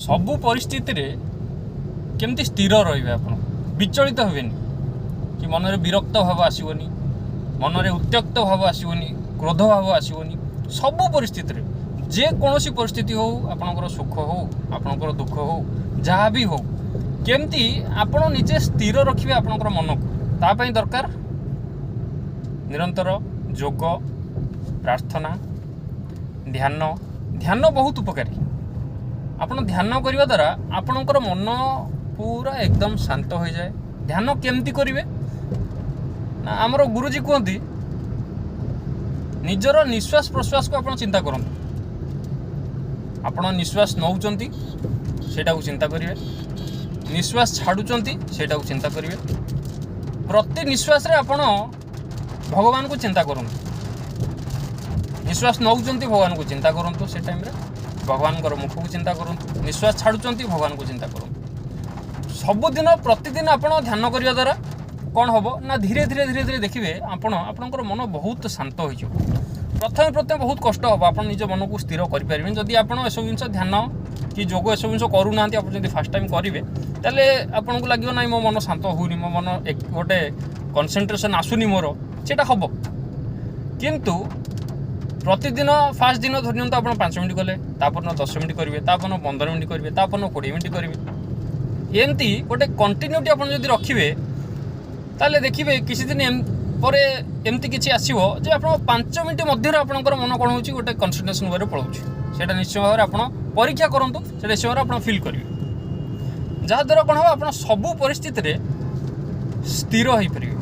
ସବୁ ପରିସ୍ଥିତିରେ କେମିତି ସ୍ଥିର ରହିବେ ଆପଣ, ବିଚଳିତ ହେବେନି କି ମନରେ ବିରକ୍ତ ଭାବ ଆସିବନି, ମନରେ ଉତ୍ତ୍ୟକ୍ତ ଭାବ ଆସିବନି, କ୍ରୋଧ ଭାବ ଆସିବନି। ସବୁ ପରିସ୍ଥିତିରେ, ଯେକୌଣସି ପରିସ୍ଥିତି ହେଉ, ଆପଣଙ୍କର ସୁଖ ହେଉ, ଆପଣଙ୍କର ଦୁଃଖ ହେଉ, ଯାହା ବି ହେଉ, କେମିତି ଆପଣ ନିଜେ ସ୍ଥିର ରଖିବେ ଆପଣଙ୍କର ମନକୁ, ତା ପାଇଁ ଦରକାର ନିରନ୍ତର ଯୋଗ, ପ୍ରାର୍ଥନା, ଧ୍ୟାନ। ଧ୍ୟାନ ବହୁତ ଉପକାରୀ। ଆପଣ ଧ୍ୟାନ କରିବା ଦ୍ୱାରା ଆପଣଙ୍କର ମନ ପୁରା ଏକଦମ ଶାନ୍ତ ହୋଇଯାଏ। ଧ୍ୟାନ କେମିତି କରିବେ ନା, ଆମର ଗୁରୁଜୀ କୁହନ୍ତି, ନିଜର ନିଶ୍ୱାସ ପ୍ରଶ୍ୱାସକୁ ଆପଣ ଚିନ୍ତା କରନ୍ତୁ। ଆପଣ ନିଶ୍ୱାସ ନେଉଛନ୍ତି, ସେଇଟାକୁ ଚିନ୍ତା କରିବେ। ନିଶ୍ୱାସ ଛାଡ଼ୁଛନ୍ତି, ସେଇଟାକୁ ଚିନ୍ତା କରିବେ। ପ୍ରତି ନିଶ୍ୱାସରେ ଆପଣ ଭଗବାନଙ୍କୁ ଚିନ୍ତା କରନ୍ତୁ। ନିଶ୍ୱାସ ନେଉଛନ୍ତି, ଭଗବାନଙ୍କୁ ଚିନ୍ତା କରନ୍ତୁ। ସେ ଟାଇମ୍ରେ ଭଗବାନଙ୍କର ମୁଖକୁ ଚିନ୍ତା କରନ୍ତୁ। ନିଶ୍ୱାସ ଛାଡ଼ୁଛନ୍ତି, ଭଗବାନଙ୍କୁ ଚିନ୍ତା କରନ୍ତୁ। ସବୁଦିନ, ପ୍ରତିଦିନ ଆପଣ ଧ୍ୟାନ କରିବା ଦ୍ୱାରା କ'ଣ ହେବ ନା, ଧୀରେ ଧୀରେ ଧୀରେ ଧୀରେ ଦେଖିବେ ଆପଣ ଆପଣଙ୍କର ମନ ବହୁତ ଶାନ୍ତ ହୋଇଯିବ। ପ୍ରଥମେ ପ୍ରଥମେ ବହୁତ କଷ୍ଟ ହେବ, ଆପଣ ନିଜ ମନକୁ ସ୍ଥିର କରିପାରିବେନି। ଯଦି ଆପଣ ଏସବୁ ଜିନିଷ, ଧ୍ୟାନ କି ଯୋଗ ଏସବୁ ଜିନିଷ କରୁନାହାନ୍ତି, ଆପଣ ଯଦି ଫାର୍ଷ୍ଟ ଟାଇମ୍ କରିବେ, ତାହେଲେ ଆପଣଙ୍କୁ ଲାଗିବ, ନାହିଁ, ମୋ ମନ ଶାନ୍ତ ହେଉନି, ମୋ ମନ ଗୋଟେ କନସେନ୍ଟ୍ରେସନ୍ ଆସୁନି ମୋର। ସେଇଟା ହେବ, କିନ୍ତୁ ପ୍ରତିଦିନ ଫାର୍ଷ୍ଟ ଦିନ ଧରି ନିଅନ୍ତୁ ଆପଣ 5 ମିନିଟ୍ କଲେ, ତାପରଦିନ 10 ମିନିଟ୍ କରିବେ, ତାପରଦିନ 15 ମିନିଟ୍ କରିବେ, ତାପରଦିନ 20 ମିନିଟ୍ କରିବେ। ଏମିତି ଗୋଟେ କଣ୍ଟିନ୍ୟୁଟି ଆପଣ ଯଦି ରଖିବେ, ତାହେଲେ ଦେଖିବେ କିଛି ଦିନ ପରେ ଏମିତି କିଛି ଆସିବ ଯେ ଆପଣ 5 ମିନିଟ୍ ମଧ୍ୟରେ ଆପଣଙ୍କର ମନ କ'ଣ ହେଉଛି, ଗୋଟେ କନସେନ୍ଟ୍ରେସନ୍ ୱେରେ ପଳାଉଛି। ସେଇଟା ନିଶ୍ଚୟ ଭାବରେ ଆପଣ ପରୀକ୍ଷା କରନ୍ତୁ, ସେଇଟା ନିଶ୍ଚୟ ଭାବରେ ଆପଣ ଫିଲ୍ କରିବେ। ଯାହାଦ୍ୱାରା କ'ଣ ହେବ, ଆପଣ ସବୁ ପରିସ୍ଥିତିରେ ସ୍ଥିର ହୋଇପାରିବେ।